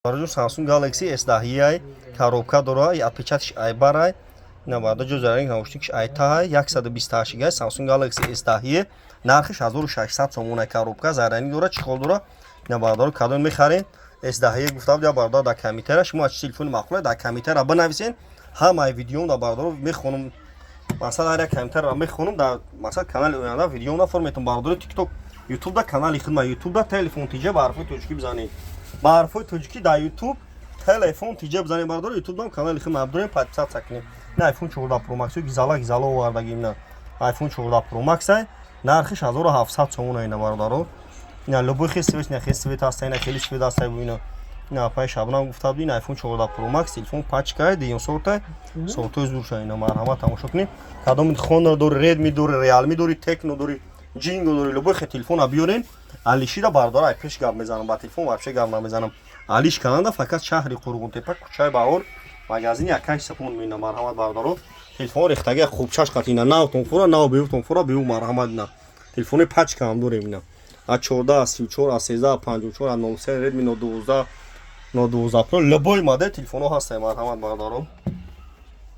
Бароҷон, Samsung Galaxy S10, коробка дора, отпечаток ш айбарай. Ина бароҷон, заринг наушник ш айтаҳай, 128 гай Samsung Galaxy S10, нархиш 1600 сомона. Коробка, заряник дора, чехол дора. Ина бародаро, кадом мехарен S10, гуфта буд бародар дар комментария. Шумо аз чи телефони маъқуле, дар комментария бинависен. Ҳамаи видеом да, бародаро, мехонам. Мақсад, ҳар як комментарияро мехонам. Дар мақсад, канали оянда видеом наформетон. Бародаро, TikTok, YouTube да канали хидма, YouTube да Телефон ТЖ ба ҳарфҳои тоҷикӣ бизанед. Ба ҳарфҳои тоҷикӣ дар YouTube Телефон ТЖ бизанед, бародаро. YouTube дам канали хидма дорем, подписаться кунед. На iPhone 14 Pro Max гизала гизала овардагим. На iPhone 14 Pro Max ай, нархиш 1700 сомон. Ина, бародаро, ина любой хел свет, ина хел свет ҳаста, ина хеле свет ҳаста. Ина апаи Шабнам гуфта буд, ин iPhone 14 Pro Max, телефон пачка, дуюм сорта, сортои зурша. Ина, марҳамат, тамошо кунед. Кадом Honor дори, Redmi дори, Realme дори, Tecno дори, Ҷинго дори, любой хел телефона биёрен. Алишида, бародаро, ай пеш гап мезанам, ба телефон вообще гап намезанам. Алиш кананда фақат шаҳри Қурғонтепа, кӯчаи Баҳор, магазини Акай Сапон. Меина, марҳамат, бародаро, телефон рехтаги хубчаш қат. Ина навтон фура, нав беютон фура беу, марҳамат. Ина телефони пачка ҳам дорем. Ина а 14 34, а 13 54, а 03, Redmi Note 12, Note 12 Pro, любой модель телефонҳо ҳастанд, марҳамат, бародаро.